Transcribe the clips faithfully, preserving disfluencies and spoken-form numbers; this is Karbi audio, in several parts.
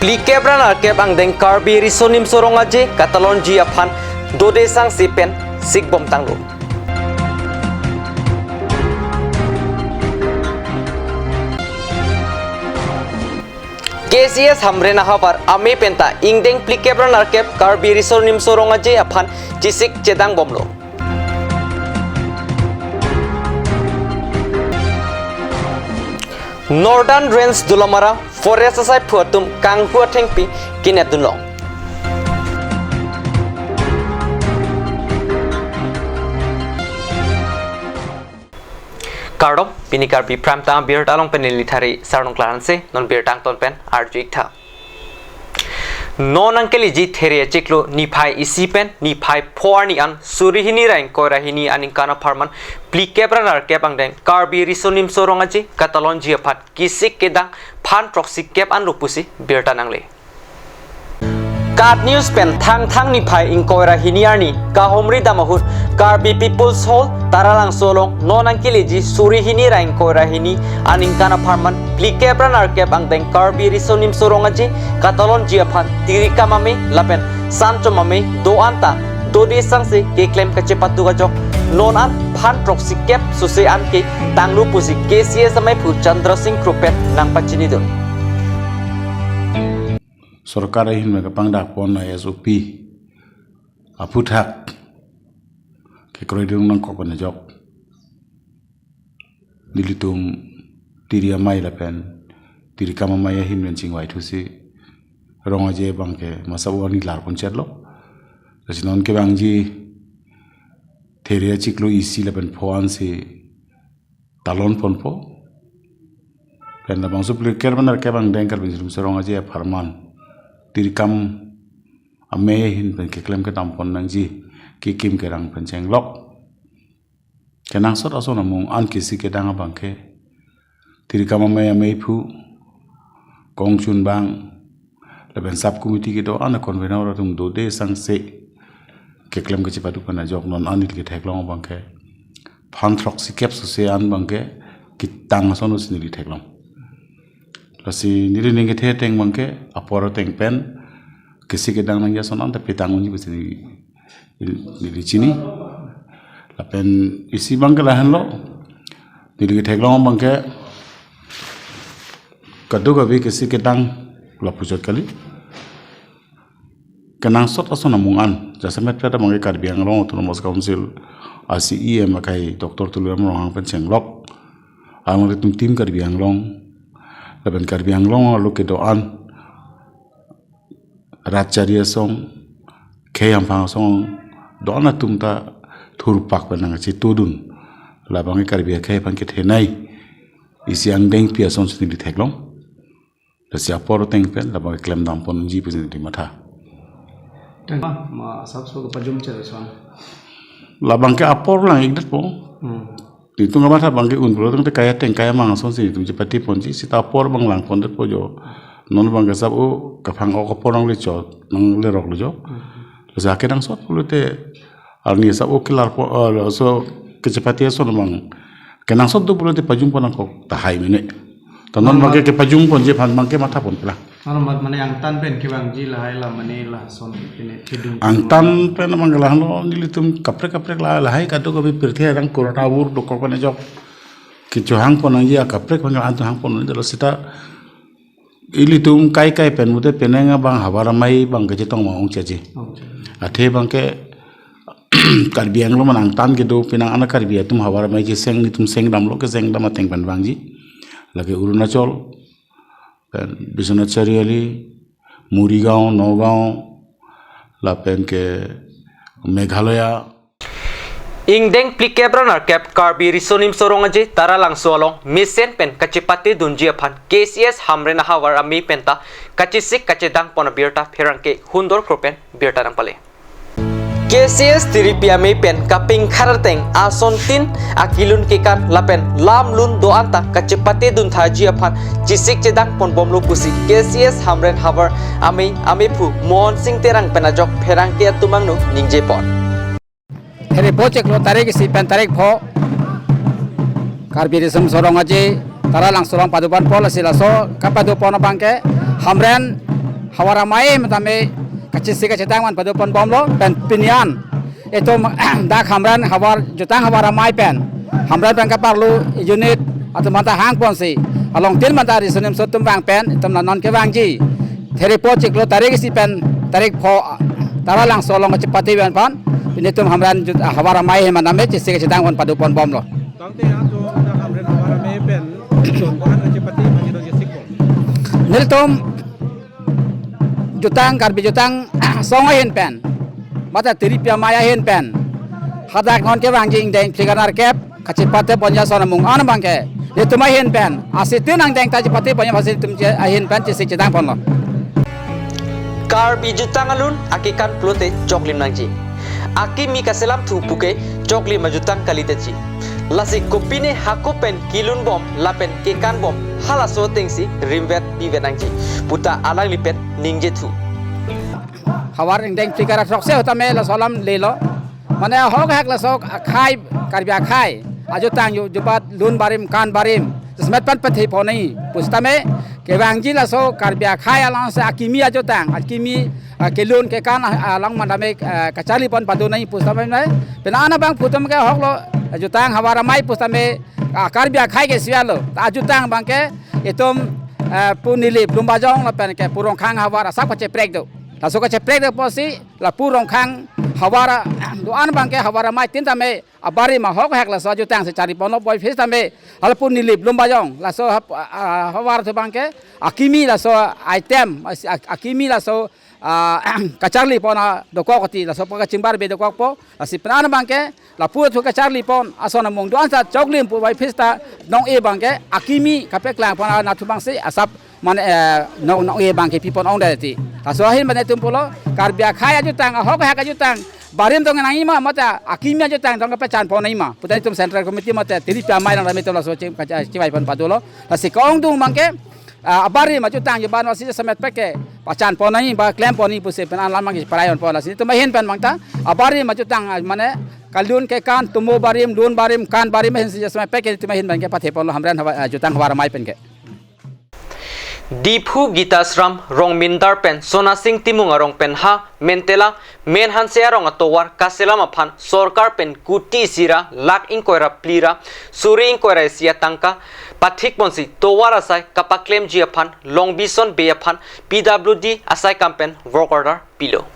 Phlikep ra nerkep angdeng Karbi Riso Nimso Rong Aje katalonji aphan dode sangse pen sikbom tanglo. K C S Hamren ahavar amei penta ingdeng phlikep ra nerkep Karbi Riso Nimso Rong Aje aphan chesik chedangbomlo. Northern Range Dolamara Forest asaiphu atum kanghu athengpi kinep dunlong. Kardom, pini Karbi Prime Time birta along pen neli Thari Sarnung Klaranse, non birta angton pen arju iktha. Non nangkeleji There achiklo niphai isi pen niphai pho arni an suri hini ra ingkoi ra hini aningkan apharman phlikep ra nerkep angdeng Karbi Riso Nimso Rong Aje katalonji aphan kesik kedang phan throksi kep anlo pusi birta nangle. KAT News pen Thangthang niphai ingkoi ra hini arni kahumri dam ahut Karbi People's Hall Taralangso along non nangkeleji suri hini ra ingkoi ra hini aningkan apharman phlikep ra nerkep angdeng Karbi Riso Nimso Rong Aje katalonji aphan tirikam amei lapen sanchom amei do-an ta dode sangse keklem kachepatu ajok non an phan throksi kep sose an ke tanglo pusi K C S ameiphu Chandra Singh Kro pen nangpachinidun. Sorkar ahin me kapangdakpon a S O P aphuthak kekroidun nangkok pen ajok nelitum tiri amei lapen tirikam amei ahin pen chingvai thusi Rong Aje abangke masa u ani larpon chetlo. Lasi non kevangji There achiklo isi lapen pho ansi talonponpo. Pen labangso phlikep ra nerkep angdeng Karbi Riso Nimso Rong Aje apharman tirikam amei ahin pen keklem kedam pon nangji kekim kerang pen chenglok. Kenangsot ason amung an kesik kedang abangke tirikam amei ameiphu kongchunbang lapen sub committee kedo-an a convener atum dode sangse keklem kachepatu pen ajok non an neli ketheklong abangke phan throksi kep sose an abangke ketang ason pusi neli theklong. Lasi neli ning kethe ateng abangke apor ateng pen kesik kedang nangji ason anta petang unji pusi neli, neli chini. Lapen isi abangke lahenlo, neli ketheklong abangke kadokave kesik kedang lapuchot kali. Kenangsot ason amung an jasemet pet abangke Karbi Anglong Autonomous Council a C E M akai Doctor Tuliram Ronghang pen chenglok, alangtum tim Karbi Anglong lapen Karbi Anglong arlo kedo-an rat chari asong, khei hamphang asong do-an atum ta thurpak pen nangchetudun. Labangke Karbi akhei aphan kethenei isi angdengpi ason si neli theklong. Lasi apor ateng pen labangke klemdam ponji pusi neli matha. Tang ma, ma asapso kepajum chere son. Labangke apor lang-ikdetpo. Hmm. Itum kamatha abangke un pulo tangte kai ateng kai amang ason si itum chepate ponji, seta apor abang langpondetpo jo. Non abangke sap o kaphang-ok apor nangle chot, nangleroklo jo. Hmm. Lasi akenangsot pulote arni sap o kelarpo, eh, laso kachepate ason abang kenangsot do pulote pajumpon nangkok tahai mene. Ta non, non, abangke ma- kepajumponji aphan abangke mathapon pela. Ano mat mane angtan pen kevangji lahai la mane lason kene thedung. Angtan pen abangke lahenlo nelitum kaprek kaprek la lahai kadokave pirthe arang corona vur dokok pen ajok kechohangpon nangji akaprek abangke antu hangpon nangji, lasi ta ilitum kai kai pen mute penang abang havar amei abang kachetong ma ongcheji. Ongcheji. Athe abangke Karbi Anglong ma angtan kedo penang ana Karbi atum havar amei cheseng nelitum sengdamlo, kesengdam ateng pen vangji. Lake Arunachal, pen Biswanath Chariali, Morigaon, Nagaon, lapen ke Meghalaya. Ingdeng phlikep ra nerkep Karbi Riso Nimso Rong Aje Taralangso along mesen pen kachepatedunji aphan K C S Hamren ahavar amei penta kachesik kachedangpon abirta pherangke Hundor Kro pen birta nangpale. K C S tiripi amei pen kapingkhat ateng asontin akilun kekan lapen lamlun do-an ta kachepatedun thaji aphan chesik chedangponbomlo pusi K C S Hamren havar amei ameiphu Mohon Sing Terang pen ajok pherangke atum angno ningjepon. There pho chiklo tarik isi pen tarik pho Karbi Riso Nimso Rong Aje Taralangso along paduponpo, lasi laso kapadupon abangke Hamren Havar amei ahem tame kachisi kachedang van pado ponbomlo pen pini an itum dak Hamren havar jutang havar amei pen Hamren pen kaparlu unit atum manta hang ponsi along tin manta riso nimso atum vang pen itum la non kevangji Therepot chiklo tarik isi pen tarik pho Taralangso along kachepate van pan pini itum Hamren jut- havar amei ahem tame chisi kachedang van pado ponbomlo. Tangte atum dak Hamren havar amei pen chon ko-an kachepate pachedon chesik ko. Nelitum jutang Karbi jutang song ahin pen mate tiri pi amei ahin pen hadak non kevangji ingdeng phli kanar kep kachepate pon ason amung an abangke nelitum ahin pen asitin angdeng ta chepate pon ason itum che- ahin pen chisi chedang ponlo. Karbi jutang alun akekan pulote choklim nangji. Akimi kaselam thu puke choklim ajutang kalitetji. Lasi kopine hako pen kelun bom lapen kekan bom halaso atengsi rimvet pivet nangji puta alangli pen ningje thu. Havar ingdeng phli kanar throksi ahut tame laso alam lelo. Mane ahok hak laso akhei Karbi akhei ajutang ju- jubat lun barim kan barim smet pan pathe pon nangji pusitame kevangji laso Karbi akhei along si akimi ajutang akimi ah, kelun kekan ah, along mandame ah, kacharli pon pado nangji pusitame nai. Pena ana bang putum ke ahok lo jutang havar amei pusitame ah, Karbi akhei ke sialo ta ajutang abangke itum ah, pu Nilip Lumbajong lapen ke pu Rongkhang havar asap kacheprek do. Laso kacheprek do pusi lapu Rongkhang havar ah, do-an abangke havar amei tin tame abarim ahok hak laso ajutang si charli ponlo boy phis tame halapu Nilip Lumbajong laso hap- ah, havar thu abangke akimi laso item as- ak- akimi laso ah, kacharli pon adokok ati laso pa kachingbar be dokokpo lasi pena abangke lapu thu kacharli pon ason amung do-an ta choklim pu boy phis ta nong-e abangke akimi kapeklang pon anatthu abangsi asap mane eh, nong nong-e abangke pi pon ong dati. Laso ahin mane itum pulo Karbi akhei ajutang ahok hak ajutang barim tong nangji ma mate akimi ajutang tong kepachan pon nangji ma puta itum Central Committee mate tiri pi amei along tame itum laso ching kacha- chivai pon padolo. Lasi ke-ongdung abangke ah, abarim ajutang jubat masi semet peke pachan pon nangji ba klem pon nangji pusi pen alam abangke parai on pon lasi itum ahin pen bangta abarim ajutang ah, mane kalun kekan tumo barim lun barim kan barim ahin si semet peke itum ahin abangke pathe ponlo Hamren havar ah, jutang havar amei pen ke. Diphu Gitasram Rongmindar pen Sonasing Timung arong pen ha Mentela Menhanse arong atovar kaselam aphan sorkar pen kuti isi ra lakh ingkoi ra phli ra suri ingkoi ra isi atangka pathik ponsi tovar asai kapaklemji aphan Longbison Bey aphan P W D asai kam pen work order pilo.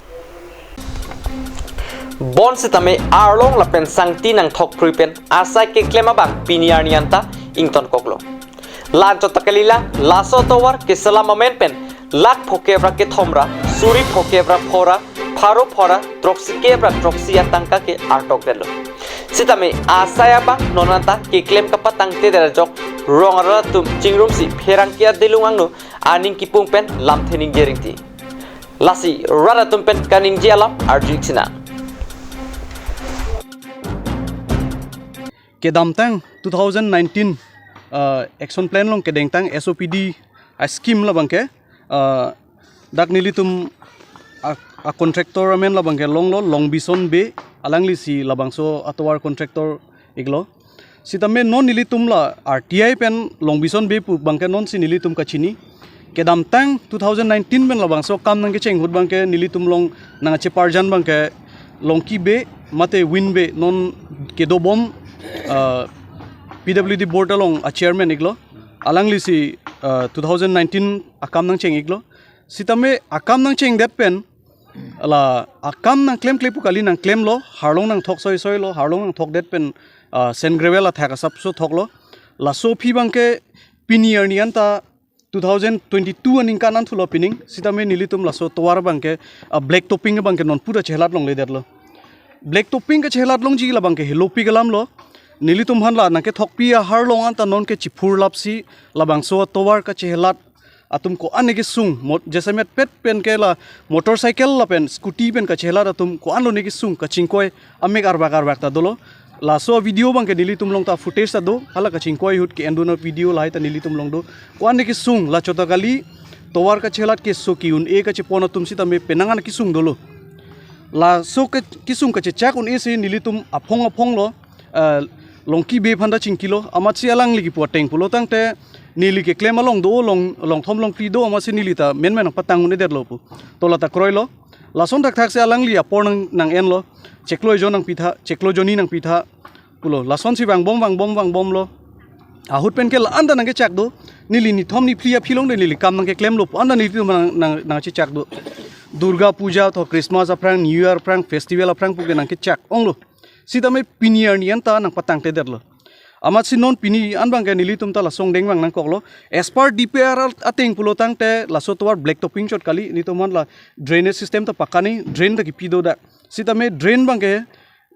Bonsitame arlong lapen sangti nangthok phrui pen asai keklem abang pini arni anta ingtonkoklo. La anchot ta kalilang, laso tovar keselam amen pen lakh phokep ra kethom ra, suri phokep ra pho ra, pharo pho ra, throksi kep ra throksi atangka ke artokdetlo. Sitame asai abang non anta keklem kapatangtedet ajok rong arat atum chingrumsi pherangke adelung angno aning kipung pen lamthe ningje ringti. Lasi rat atum pen kaningje alam arju-ik sinang. Kedamtang two thousand nineteen, uh, action plan along kedengtang S O P D a-scheme labangke, uh, dak nelitum a, a-contractor amen labangke longlo Longbison Bey, alanglisi labangso atovar contractor iklo. Sitame non nelitum la R T I pen Longbison Bey pu abangke nonsi nelitum kachini. Kedamtang two thousand nineteen pen labangso akam nangkecheng ahut abangke nelitum along nangcheparjan abangke Longki Bey mate Win Bey non kedobom, ah, P W D board along a-chairman iklo. Alanglisi, ah, two thousand nineteen akam nangcheng iklo. Sitame akam nangchengdet pen la akam nangklemkle pu kali nangklemlo, harlong nangthok soisoilo, harlong nangthokdet pen, ah, sand gravel athak asapso thoklo. Laso aphi abangke pini arni anta two thousand twenty-two aningkan an thulo pining, sitame nelitum laso tovar abangke, ah, black topping abangke non pura chehelat longledetlo. Black topping kachehelat longji labangke helopik alamlo. Nelitum aphan la nangkethokpi aharlong anta nonke chiphurlapsi labangso tovar kachehelat atum ko-an kesung, mot-, jasemet pet pen ke la motorcycle lapen scooty pen kachehelat atum ko-an lone kesung kachingkoi amek arbak arbak ta dolo. Laso video abangke nelitum along ta footage ta do, hala kachingkoi ahut ke-endun a-video lahai ta nelitum along do. Ko-an kesung, la chot ta kali tovar kachehelat keso ki-un-e kachepon atum sitame penang an kesung dolo. Laso ke-, kesung kachechak un-e si nelitum aphong aphonglo, eh, Longki Bey aphan ta chingkilo, amatsi alangli kipu ateng pulo tangte neli keklem along do, long, longthom longphli do, amatsi neli ta menmen nangpatang un-edetlo pu. To la ta kroilo. Lason thakthak si alangli apor nang, nang-enlo. Chiklo ejon nangpitha, chiklo jonni nangpitha pulo. Lasonsi vangbom, vangbom, vangbomlo. Ahut pen ke la-an ta nangkechak do. Neli nithom niphli aphi along de neli kam nangkeklemlo pu an ta nelitum nang, nang, nangchechak do. Durga Puja to Christmas aphrang, New Year aphrang, festival aphrang puke nangkechak onglo. Sitame pini arni an ta nangpatangtedetlo. Amatsi non pini an abangke nelitum ta laso angdeng vang nangkoklo. As per D P R ateng pulo tangte laso tovar black topping chot kali, nelitum aphan la drainage system ta pakka ni, drain ta kipi do dak. Sitame drain abangke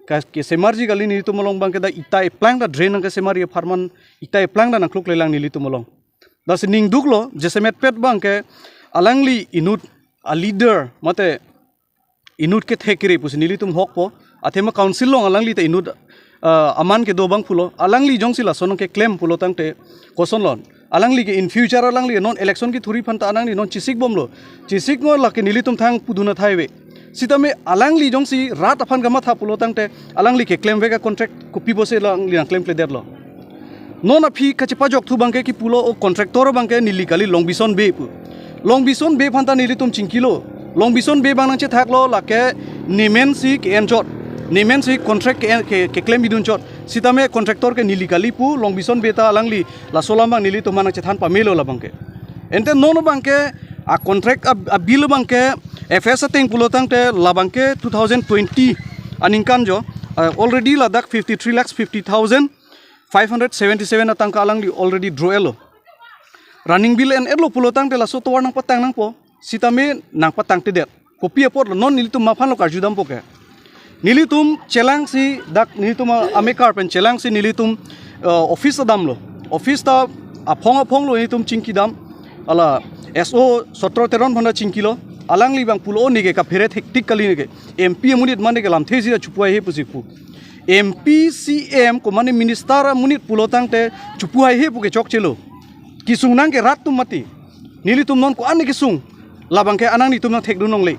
ka, kesemarji kali, nelitum along abangke dak ita eplang ta drain nangkesemarji apharman ita eplang ta nangkloklelang nelitum along. Lasi ningduklo, jasemet pet abangke alangli inut a leader, mate inut kethek kere pusi nelitum hokpo, athema council along alangli ta inut, ah, aman kedo abang pulo, alangli jongsi lason nangkeklem pulo tangte kosonlo. Alangli ke in future alangli non election kethuri aphan ta alangli non chesikbomlo. Chesik ngo lake nelitum thang pudun athai ave. Sitame alangli jongsi rat aphan kamatha pulo tangte alangli keklemvek a-contract kopi pusi alangli nangklemkledetlo. Non aphi kachepajok thu abangke kipulo o contractor abangke neli kali Longbison Bey pu. Longbison Bey aphan ta nelitum chingkilo. Longbison Bey abang nangchethaklo lake nemensi ke-en chot. Nemensi contract ke-en ke, keklem bidun chot. Sitame contractor ke neli kali pu Longbison Bey ta alangli laso alam abang nelitum aphan nangchethan pamelo labangke. Ante non abangke a-contract a, a-bill abangke F S ateng pulo tangte labangke two thousand twenty aningkan jo, ah, already ladak fifty three lakhs fifty thousand five hundred seventy seven atangka alangli already draw-etlo. Running bill en-etlo pulo tangte laso tovar nangpatang nangpo. Sitame nangpatangtedet. Kopi apotlo non nelitum aphanlo karjudampo ke. Nelitum chelangsi dak nelitum a-, amekar pen chelangsi nelitum, eh, office adamlo. Office ta aphong aphonglo nelitum chingkidam. Hala S O Sotro Teron aphan ta chingkilo. Alangli abang pulo neke kaphere thektik kali neke. M P amonit mane ke lamthe si ta chopu haihe pusi pu. M P, C M, komane minister amonit pulo tangte chopu haihe puke chokchelo. Kesung nang ke rat atum mati. Nelitum non ko-an kesung. Labangke anang nelitum nangthekdun longle.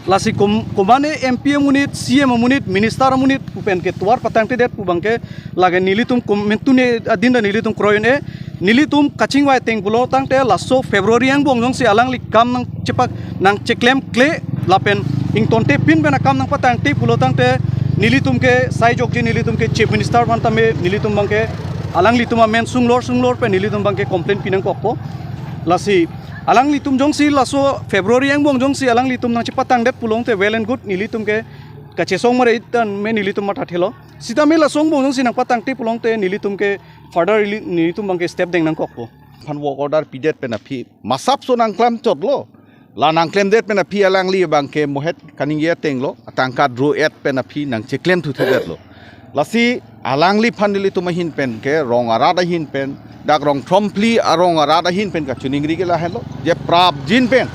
Lasi kom-, komane M P amonit, C M amonit, minister amonit pu pen ke tovar patangtedet pu abangke lake nelitum kom-, mentune adin ta nelitum kroi un-e. Nelitum kachingvai ateng pulo tangte laso February angbong jongsi alangli kam nangchepak nangcheklemkle lapen ingtonte pin pen akam nangpatangte pulo tangte nelitum ke saijokji nelitum ke Chief Minister aphan tame nelitum abangke alanglitum amen sunglor sunglor pen nelitum abangke complaint pi nangkokpo. Lasi alanglitum jongsi laso February angbong jongsi alanglitum nangchepatangdet pulo tangte well and good, nelitum ke kachesong mare itan me nelitum mathathelo. Sitame laso angbong jongsi nangpatangte pulo tangte nelitum ke further neli-, nelitum abangke step deng nangkokpo. Aphan work order pidet pen aphi masapso nangklam chotlo. La nangklemdet pen aphi alangli abangke mohet kaningje atenglo. Atangka draw-et pen aphi nangcheklem-thuthuthedetlo. Lasi alangliphan nelitum ahin pen ke rong arat ahin pen, dak rong thromphli arong arat ahin pen kachiningri ke lahenlo. Je prapjin pen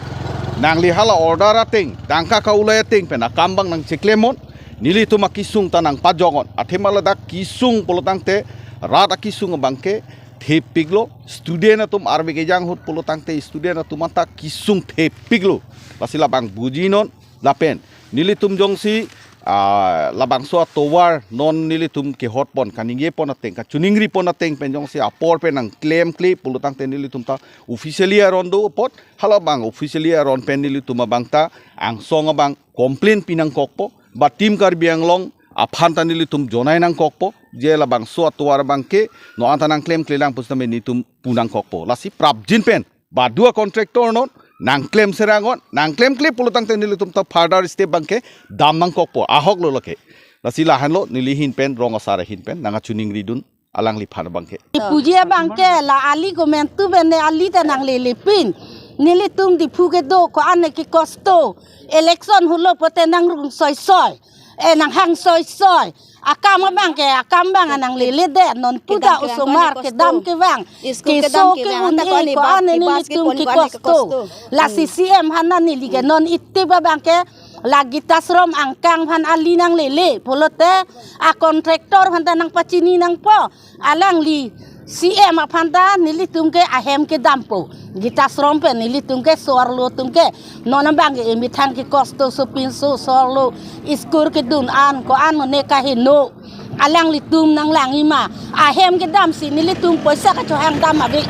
nangli hala order ateng, tangka kaulai ateng pen akam abang nangcheklemnon. Nelitum akesung ta nangpajoknon. Athema ladak kesung pulo tangte rat akesung abangke thepiklo, student atum arve kejang ahut pulo tangte student atum anta kesung thepiklo. Lasi labang bujinon lapen nelitum jongsi, ah, labangso atovar non nelitum kehotpon kaningjepon ateng kachiningripon ateng pen jongsi apor pen nangklemkle pulo tangte nelitum ta officially aron do apot, halabang officially aron pen nelitum abang ta angsong abang complaint pi nangkokpo, ba Team Karbi Anglong aphan ta nelitum jonai nangkokpo, je labangso atovar abangke non anta nangklemklelang pusitame nelitum pu nangkokpo. Lasi prapjin pen baduwa contractor non nangklemserangnon, nangklemkle pulo tangte nelitum ta further step abangke dam nangkokpo, ahoklo lake. Lasi lahenlo neli ahin pen, rong asar ahin pen nangkachiningridun alangliphan abangke. Puji abangke la ali komentu bene ali ta nanglele pin. Nelitum Diphu kedo ko-an kekosto. Election hulo pote nangrung soisoi. Eh, nanghang soisoi. Akam abangke, akam abang nangleledet non puda kedam kevang osomar ko-an kekosto. Kedam kevang. School keso kedam kevang. Anta ke-un-e ko-an ke ko-an bus ke nelitum ko-an ke kekosto. Kekosto. Lasi Hmm. C M aphan neli ke non itip abangke la Gita Ashram angkang aphan ali nanglele pulote a-contractor aphan ta nangpachini nangpo. Alangli C M aphan ta nelitum ke ahem kedampo. Gita Ashram pen nelitum ke so-arlo atum ke non abang ke emethang ke kosto sopinso so-arlo school kedun an ko-an mane kaheno. Alanglitum nanglangji ma. Ahem kedamsi nelitum poisa kachohang dam ave.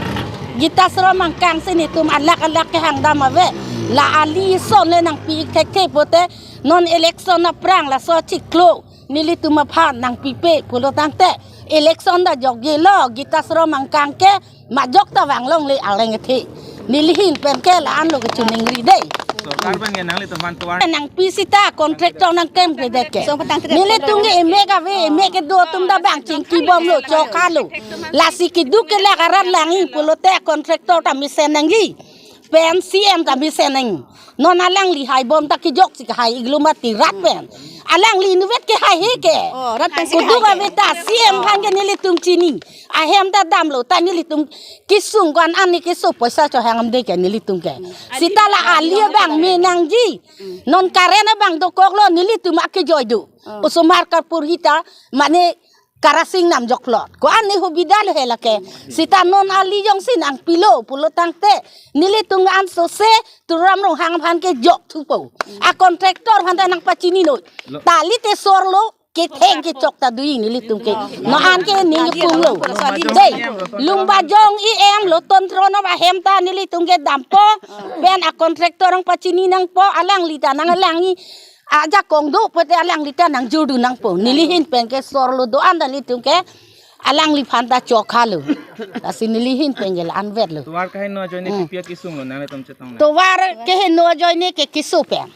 Gita Ashram angkang si netum alakh alakh kehang dam ave. La ali son le nangpi thekthe pote non election aphrang laso chiklo nelitum aphan nangpipe pulo tangte election ta jokjelo Gita Ashram angkang ke majok ta vanglongle arleng athe. Neli ahin pen ke la-an lo kachiningri dei. Sorkar pen ke nanglitum aphan tovar. Nangpi sita contractor nangklemkle det ke. Nelitum ke emek ave, emek kedo atum ta bang chingkibomlo, chokha lo. Lasi keduk kelak arat langji pulote contractor ta mesen nangji. Pen C M ta mesen nangji. Non alangli haibom ta kejok si kehai iglu mati rat pen. Alangli inutvet kehai he ke. Oh, rat pen si kehai ke. Keduk ave ta C M aphan ke nelitum chini. Ahem ta damlo ta nelitum kesung ko-an an ne keso poisa chohang dam dei ke nelitum ke. Sita la ali abang me nangji. Non current abang dokoklo nelitum akejoi do. Oh. Osomar karpur hita mane karasing nam joklo. Ko-an ne hobida lo he lake. Sita non ali jongsi nangpilo pulo tangte nelitum an sose Tuliram Ronghang aphan ke jok thupo. A contractor aphan ta nangpachini noi. Lo. Tali te so-arlo ketheng kechok ta doji nelitum ke. Non an ke ning kepunglo. Dei, Lumbajong E M Loton Tronop ahem ta nelitum ke dampo. Pen a contractor nangpachini nangpo, alangli ta nanglangji. Ajakong do pote alangli ta nangjurdun nangpo. Neli ahin pen ke so-arlo do-an ta nelitum ke alangliphan ta chokha lo. Lasi neli ahin pen ke la-anvet lo. Tovar kaheno ajoine Hmm. P P A kesung lo nanglitum chetong na. Tovar kaheno ajoine ke keso pen.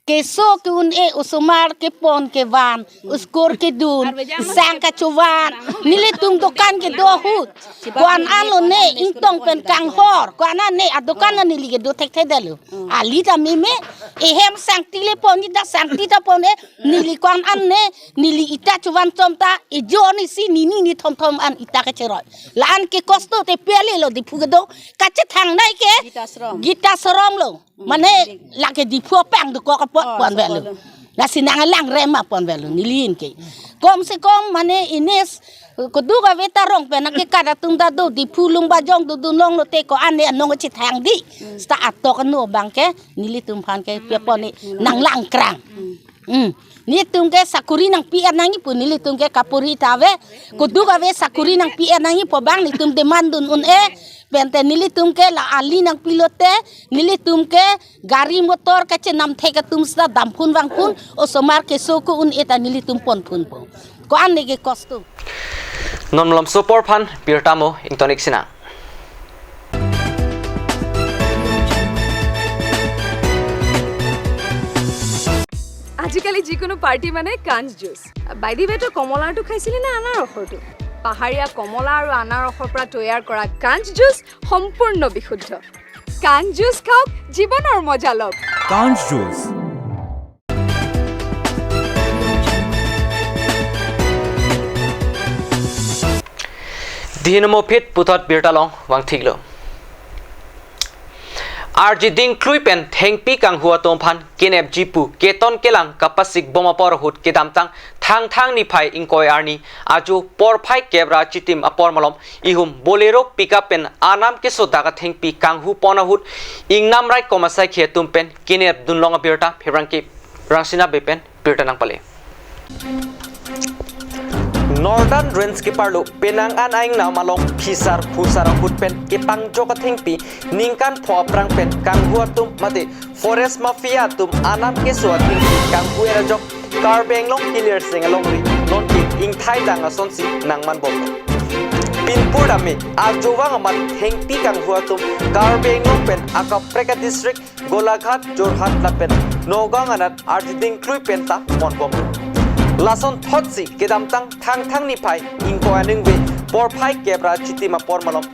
Keso ke-un-e, osomar kepon kevan, school kedun, sang kachovan, nelitum dokan kedo ahut. Ko-an an lo ne ingtong pen kanghor, ko-an an ne adokan an neli kedo thekthe detlo. Ali ta meme, ehem sangti le pon, ita sangti ta pon-e, neli ko-an an ne, neli ita chovan chom ta, ejo ni si nini ni thomthom an ita kecheroi. La-an ke kosto te pele lo Diphu kedo, kachethangnei ke, Gita Ashram. Gita Ashram lo. Mane lake Diphu apang dokok apot Oh, pon velo. Lasi nanglang rem apon velo neli ahin ke. Kom se kom mane inis keduk ave ta rong pen ke kada atum ta do Diphu Lumbajong dodun longlo te ko-an ne anong chethang dei. Sita atok anu abang ke nelitum aphan ke pia pon ne nanglang krang. Hmm. Netum ke sakuri nangpi-et nangji pu nelitum ke kapuri ta ave. Keduk ave sakuri nangpi-et nangji pu abang netum demand dun un-e. Pente nelitum ke la ali nangpilote, nelitum ke gari motor kachenam thek atum sita damphun vangphun, osomar keso ko un-e ta nelitum ponphunpo. Ko-an ne ke kosto. Non malom so apor aphan birta mo ingtonik sinang. আজিকালি যিকোনো পাৰ্টি মানে কাঞ্চ juice. By the ৱে, তই কমলাৰটো খাইছিলি নে আনাৰসৰটো? পাহাৰীয়া কমলা আৰু আনাৰসৰ পৰা তৈয়াৰ কৰা কাঞ্চ জুচ সম্পূৰ্ণ বিশুদ্ধ। কাঞ্চ জুচ খাওক, জীৱনৰ মজা লওক। কাঞ্চ juice. Dihinomo phit puthot birta along vangthiklo. Arjiding klui pen thengpi kanghu atum aphan kenepji pu keton kelang kapasik bom apor ahut kedamtang Thangthang niphai ingkoi arni ajo porphai kep ra chitim apor malom ihum Bolero pickup pen anam keso dak athengpi kanghu pon ahut ingnam raikom asaikhi atum pen kenep dunlong abirta pherangke Rangsina Bey pen birta nangpale. Northern Range keparlo penang an aingnam along phisar phusar ahut pen kepangjok athengpi ningkan pho aphrang pen kanghu atum mate forest mafia atum anam keso athengpi kanghu erajok Karbi Anglong Hilir Seng alongri nonke ingthai dang asonsi nangmanbomlo. Pinpur dame ajovang amat thengpi kanghu atum Karbi Anglong pen akaprek a-district Golaghat, Jorhat lapen Nagaon anat arjiding klui penta ponbomlo. Lason thotsi kedamtang Thangthang niphai ingkoi aningve porphai kep ra chitim apor malom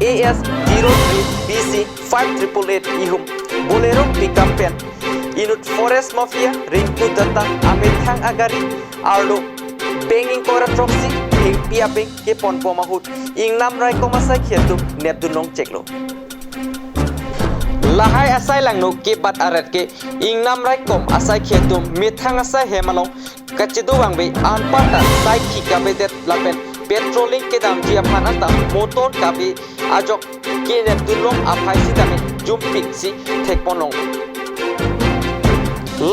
A S zero three B C five triple eight ihum Bolero pickup pen inut forest mafia Rinku Datta amethang agari arlo beng ingkoi ra throksi thengpi abeng keponbom ahut ingnam raikom asaikhi atum nepdunlong cheklo. Lahai asai langno kebat aret ke ingnam raikom asaikhi atum methang asai hem along kachedovangve anparta saikhi kavedet lapen patrolling kedamji aphan anta motor kave ajok kenep dunlong aphai sitame jumpik si thekponlong.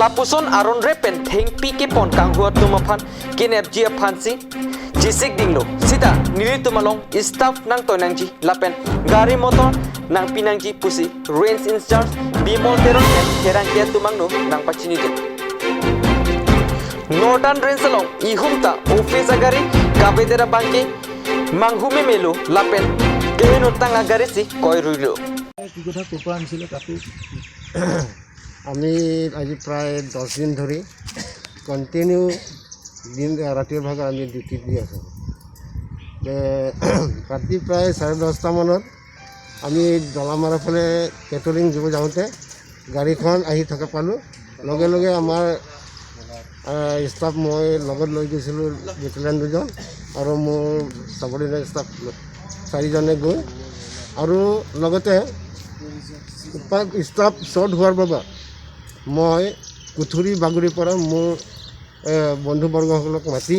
Lapuson aron rep pen thengpi kepon kanghu atum aphan kenepji aphan si chisik dinglo. Sita nelitum along staff nangtoi nangji lapen gari motor nangpi nangji pusi Range in-charge Bimol Teron pen pherangke atum angno nangpachini dun. Northern Range along ihum ta office agari kavedera abangke manghu memelo lapen keheno tang agari si koiruilo. কি কথা ক'ৰ পৰা আনিছিলে কাপোৰ? আমি আজি প্ৰায় দহ দিন ধৰি কণ্টিনিউ দিন, ৰাতিৰ ভাগত আমি ডিউটিত দি আছোঁ। তে, ৰাতি প্ৰায় চাৰে দহটা মানত আমি দলামাৰা ফালে পেট্ৰলিং দিব যাওঁতে গাড়ীখন আহি থকা পালোঁ। লগে লগে আমাৰ, আহ, ষ্টাফ, মই লগত লৈ গৈছিলোঁ বেটেলিয়ান দুজন আৰু মোৰ ছাবঅৰ্ডিনেট ষ্টাফ চাৰিজনে গৈ, আৰু লগতে উপায়, ষ্টাফ শ্বৰ্ট হোৱাৰ বাবে মই কুথুৰি বাগুৰিৰ পৰা মোৰ, এ, বন্ধুবৰ্গসকলক মাতি,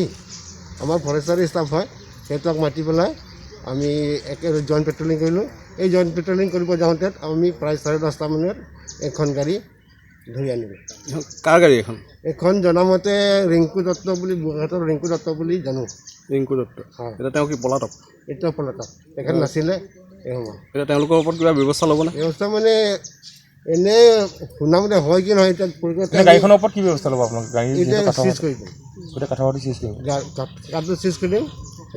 আমাৰ ফৰেষ্টৰ ষ্টাফ হয়, সিহঁতক মাতি পেলাই আমি একে জইণ্ট পেট্ৰলিং কৰিলোঁ। এই জইণ্ট পেট্ৰলিং কৰিব যাওঁতে আমি প্ৰায় চাৰে দহটা মানত এখন গাড়ী ধৰি আনিলোঁ। কাৰ গাড়ী এখন? এখন জনামতে ৰিংকু দত্ত বুলি, বুঢ়াঘাটৰ ৰিংকু দত্ত বুলি জানো। ৰিংকু দত্ত। হয়। এতিয়া তেওঁ কি পলাতক? এতিয়া পলাতক। তেখেত নাছিলে এই সময়ত। এতিয়া তেওঁলোকৰ ওপৰত কিবা ব্যৱস্থা ল'বনে? ব্যৱস্থা মানে এনে শুনামতে হয় কি নহয়, এতিয়া প্ৰকৃততে এনে আমি গাড়ীখনৰ ওপৰত কি ব্যৱস্থা ল'ব আপোনালোকে? গাড়ী এতিয়া যিহেতু কাঠৰ চিজ কৰি দিম। গোটেই কাঠৰ চিজ কৰিব। গা-, কাঠ-, কাঠটো চিজ কৰি দিম,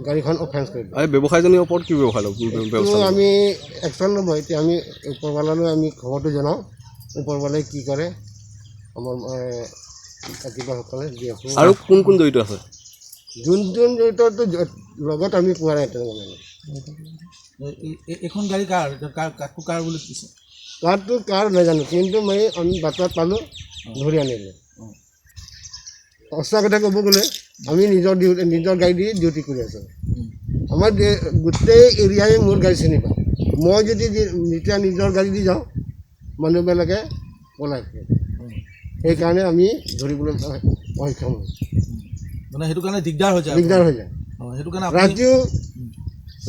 গাড়ীখন অফেন্স কৰি দিম। এই ব্যৱসায়ীজনৰ ওপৰত কি ব্যৱসায় ল'ব, এইটো ব্যৱস্থা ল'ব? আমি একশ্যন ল'ব। এতিয়া আমি ওপৰৱালালৈ আমি খবৰটো জনাওঁ, ওপৰৱালাই কি কৰে আমাৰ, এ, কাটিবাসকলে দিয়ে। আৰু কোন কোন জড়িত আছে? যোন যোন জড়িত তো জ-, লগত আমি পোৱা নাই তেনেকুৱা মানুহ। এ-, এ-, এ-, এইখন গাড়ী কাৰ? কাৰ, কাকো কাৰ বুলি কৈছে? কাৰটো কাৰ নাজানো, কিন্তু মই, আমি বাটত পালোঁ, ধৰি আনিলোঁ। অ। সঁচা কথা ক'ব গ'লে আমি নিজৰ ডিউটি, নিজৰ গাড়ী দি ডিউটি কৰি আছোঁ। উম। আমাৰ দে-, গোটেই এৰিয়াই মোৰ গাড়ী চিনি পায়। মই যদি দি-, যেতিয়া নিজৰ গাড়ী দি যাওঁ, মানুহবিলাকে পলাই ফুৰে। উম। সেইকাৰণে আমি ধৰিবলৈ অসক্ষম হওঁ। উম। মানে সেইটো কাৰণে দিগদাৰ হৈ যায় দিগদাৰ আপোনাৰ? হৈ যায়। অ, সেইটো কাৰণে আপুনি ৰাতিও, উম।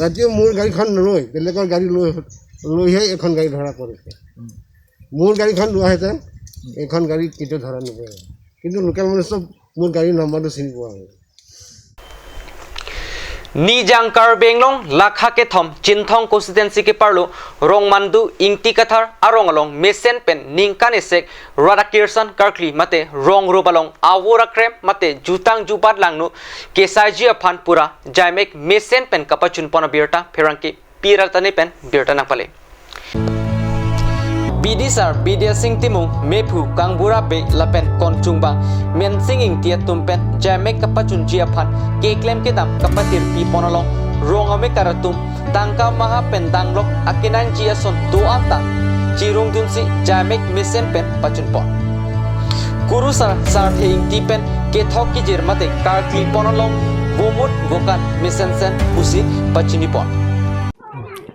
ৰাতিও মোৰ গাড়ীখন নলৈ, বেলেগৰ গাড়ী লৈ, লৈহে এখন গাড়ী ধৰা পৰিছে। উম। মোৰ গাড়ীখন লোৱাহেঁতেন, উম। এইখন গাড়ী কেতিয়াও ধৰা নপৰিল। কিন্তু লোকেল মানুহ চব মোৰ গাড়ীৰ নম্বৰটো চিনি পোৱা হয়। Nijang Karbi Anglong lakha kethom Chinthong constituency keparlo Rongmandu Ingti Kathar arong along mesen pen ningkan isi rat akirsan karkli mate rong rup along avur akrem mate jutang jubat langno kesaiji aphan pura jaimek mesen pen kapachunpon abirta pherangke Pi Ratani pen birta nangpale. Bidisar Bidya Sing Timung, mephu Kangbura Bey lapen konchungbang Mensing Ingti atum pen jaimek kapachunji aphan keklem kedam kapatirpipon along rong amekar atum tangka maha pen danglok akenangji ason do-an ta chirungdunsi jaimek mesen pen pachunpon. Kurusar Sarthe Ingti pen kethok kejir mate karklipon along vomut vokan mesensen pusi pachinipon.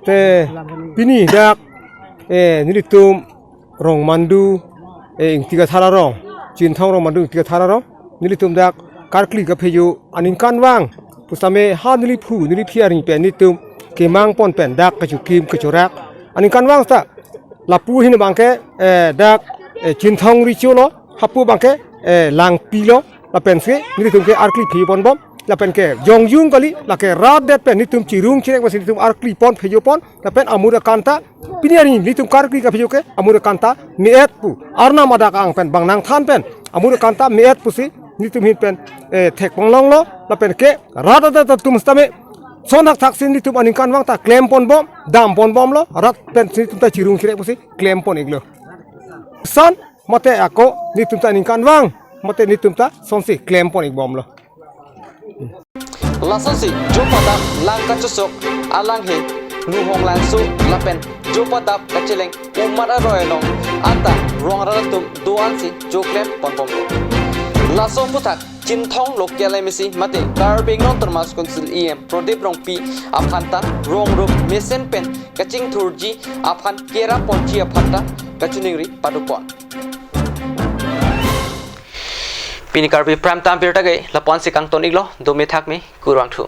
Te pini dak, eh, nelitum Rongmandu, eh, Ingti Kathar arong, Chinthong Rongmandu Ingti Kathar arong, nelitum dak karkli kaphejo aningkanvang pusitame ha neliphu neliphi arni pen nelitum kemangpon pen dak kachokim kachorak aningkanvang ta lapu ahin abangke, eh, dak, eh, Chinthong Recho lo, hapu abangke, eh, Langpi lo, lapensi nelitum ke arkli pheponbom, lapen ke jongjung kali, lake rat det pen nelitum chirung chirek masi nelitum arklipon phejopon, lapen amur akan ta pini arni nelitum karkli kaphejo ke amur akan ta me-et pu, Arnam adak ang pen bang nangthan pen amur akan ta me-et pusi nelitum ahin pen, eh, thekponlonglo, lapen ke rat adet atum sitame son thakthak si nelitum aningkanvang ta klemponbom, damponbomlo, rat pensi nelitum ta chirung chirek pusi klempon iklo. Son mate ako nelitum ta aningkanvang mate nelitum ta sonsi klempon ikbomlo. Lasonsi jopadap lang kachosok alanghe Nuhong Langso lapen jopadap kacheleng umat aroi along anta rong rat atum do-ansi joklem ponbomlo. Laso aphuthak Chinthong Local M A C mate Karbi Anglong Autonomous Council E M Prodip Rongpi aphan ta rong rup mesen pen kachingthurji aphan keraponji aphan ta kachiningri padopon. Pini Karbi Prime Time birta ke lapu-ansi kangton iklo, dome thakme, kurvangthu.